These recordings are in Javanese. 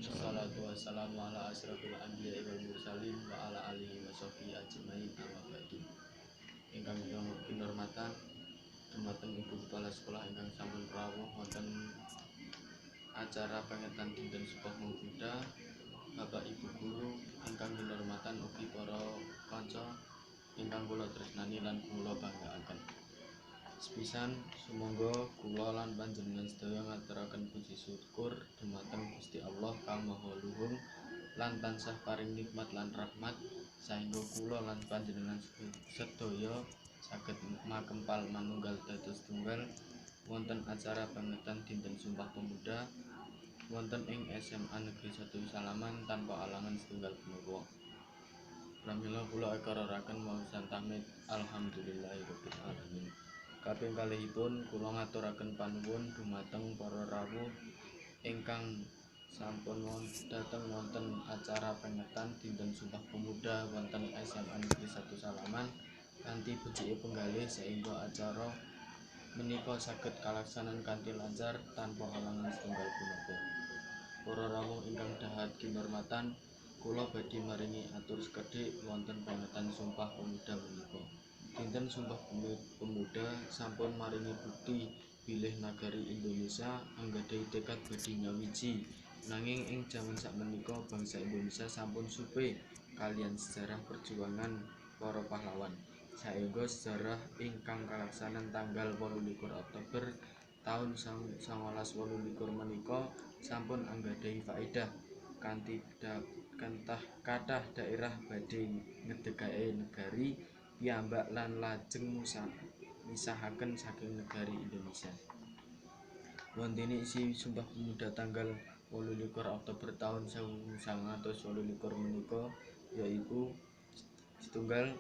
Wassalatu wassalamu ala asrofil anbiya'i wal mursalin wa ala alihi wa sahbihi ajmain, amma ba'du. Ingkang kinurmatan dumateng Ibu Kepala Sekolah ingkang sampun rawuh wonten acara pengetan Dinten Sumpah Pemuda, Bapak Ibu guru ingkang kinurmatan, ugi para kanca ingkang kula tresnani lan kula banggaaken. Sepisan sumangga kula lan panjenengan sedaya ngaturaken puji syukur dumateng Gusti Allah kang Maha Luhung lan tansah paring nikmat lan rahmat saengga kula lan panjenengan sedaya saged makempal manunggal dados tunggal wonten acara pengetan Dinten Sumpah Pemuda wonten ing SMA Negeri 1 Salaman tanpa alangan setunggal punapa. Pramila kula aturake waosan tahmid, alhamdulillahirabbil alamin. Kaping kalihipun kula ngaturaken panuwun dumateng para rawuh ingkang sampun dhateng wonten acara pengetan Dinten Sumpah Pemuda wonten SMA Negeri 1 Salaman kanthi becike penggalih saengga acara menika saged kalaksanan kanthi lancar tanpa halangan setunggal punapa. Para rawuh ingkang dahat kinurmatan, kula badhe maringi atur sekedhik wonten pengetan Sumpah Pemuda menika. Dinten Sumpah Pemuda sampun maringi bukti bilih nagari Indonesia anggadhahi tekad badhe nyawiji. Nanging ing jaman sakmenika bangsa Indonesia sampun supe kaliyan sejarah perjuangan para pahlawan. Saengga sejarah ingkang kalaksanan tanggal 28 Oktober taun 1928 menika sampun anggadhahi faedah kanthi kathah daerah badhe ngedegake negari piyambak lan lajeng misahaken saking negari Indonesia. Wontene isi Sumpah Pemuda tanggal 28 Oktober taun 1928 menika yaiku: setunggal,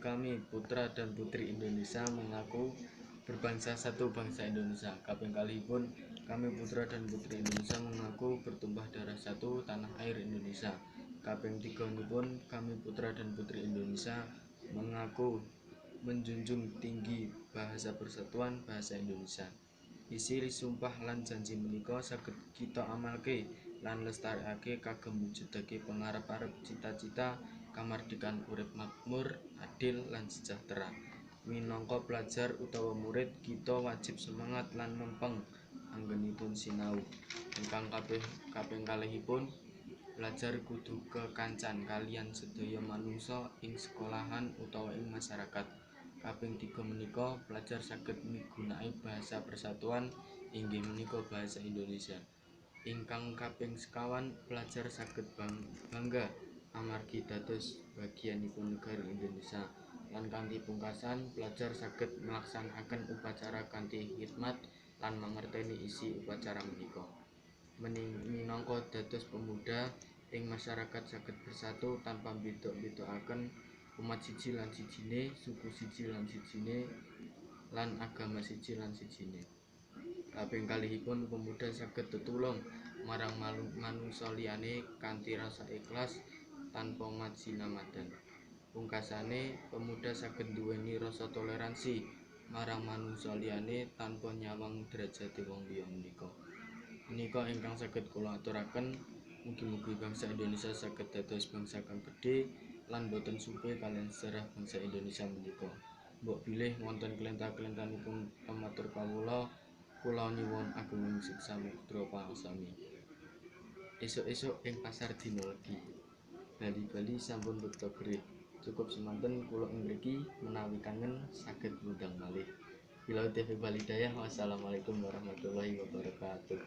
kami putra dan putri Indonesia mengaku berbangsa satu bangsa Indonesia. Kaping kalihipun, kami putra dan putri Indonesia mengaku bertumpah darah satu tanah air Indonesia. Kaping tiganipun, kami putra dan putri Indonesia mengaku menjunjung tinggi bahasa persatuan, bahasa Indonesia. Isi sumpah lan janji menika saged kita amalke lan lestarekake kagem mujudake pangarep-arep cita-cita kamardikan, urip makmur, adil lan sejahtera. Minangka pelajar utawa murid, kita wajib semangat lan mempeng anggenipun sinau. Ingkang kaping kalihipun, pelajar kudu kekancan kaliyan sedaya manungsa ing sekolahan utawa ing masyarakat. Kaping tiga menika, pelajar saged migunakake bahasa persatuan, inggih menika bahasa Indonesia. Ingkang kaping sekawan, pelajar saged bangga amargi dados bagianipun negari Indonesia. Lan kanthi pungkasan, pelajar saged nglaksanakaken upacara kanthi khidmat lan mangerteni isi upacara menika. Minangka dados pemuda ing masyarakat saged bersatu tanpa mbeda-bedakaken umat siji lan sijine, suku siji lan sijine, lan agama siji lan sijine. Kaping kalihipun, pemuda saged tetulung marang manungsa liyane kanthi rasa ikhlas tanpa majinamadan. Pungkasane, pemuda saged nduweni rasa toleransi marang manungsa liyane tanpa nyawang derajate wong liya menika. Menika ingkang saged kula aturaken. Mugi-mugi bangsa Indonesia saged dados bangsa kang gedhe lan boten supe kaliyan sejarah bangsa Indonesia menika. Mbok bilih wonten klenta-klentanipun pamatur kawula, kula nyuwun agunging samudra pangaksami. Esuk-esuk ing pasar dina legi. Bali-bali sampun bekta gerih. Cukup semanten kula ing mriki, menawi kangen saged ngundang malih. Billahi taufik wal hidayah. Wassalamualaikum warahmatullahi wabarakatuh.